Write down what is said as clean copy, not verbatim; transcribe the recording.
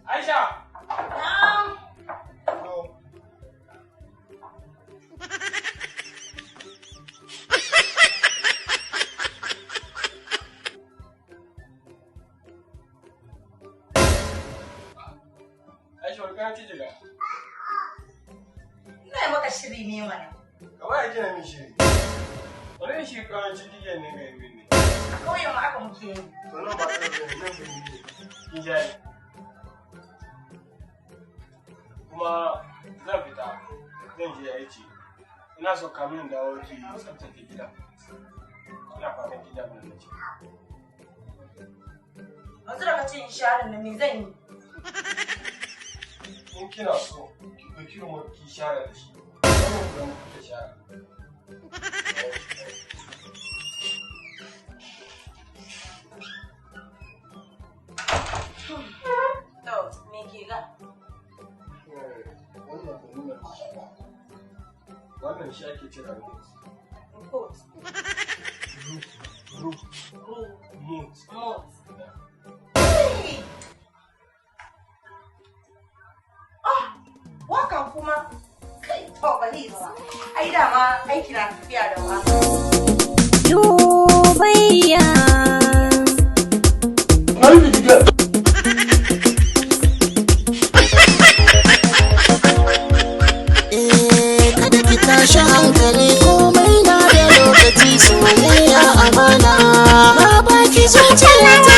Aisha! Na'am. To. Aisha, wani kayan kike ga? Ina yi maka shiri ne mana. Kawai ya kina min shiri. Wani shi kawai kike ne ga yi ne. A ƙauyen mu haka muke yi. To nan ba ƙauye ne, nan birni ne. Kin ji ai? Kuma zan fita, zan je aiki. Ina so kamin in dawo ki tsaftace gida. Ina fatan kin ji abin da na ce. Yanzu da ka ce in share nan, me zan yi? In kina so, ki ɗauki remote ki share da shi. Wannan kuma kuke share. To, me ke ga? Wannan ba nuna da shi ba. Wannan shi ake kira remote. Coat. Ru, Ru. Remote. Mot. Yeah. Hey! Ah, wakan kuma kai, to ba zai ba. Ai dama aiki na tafiya da waka. Dubayya. Eh, kada ki tashi hankali, komai na da lokaci, soyayya amana, na baki zuciya.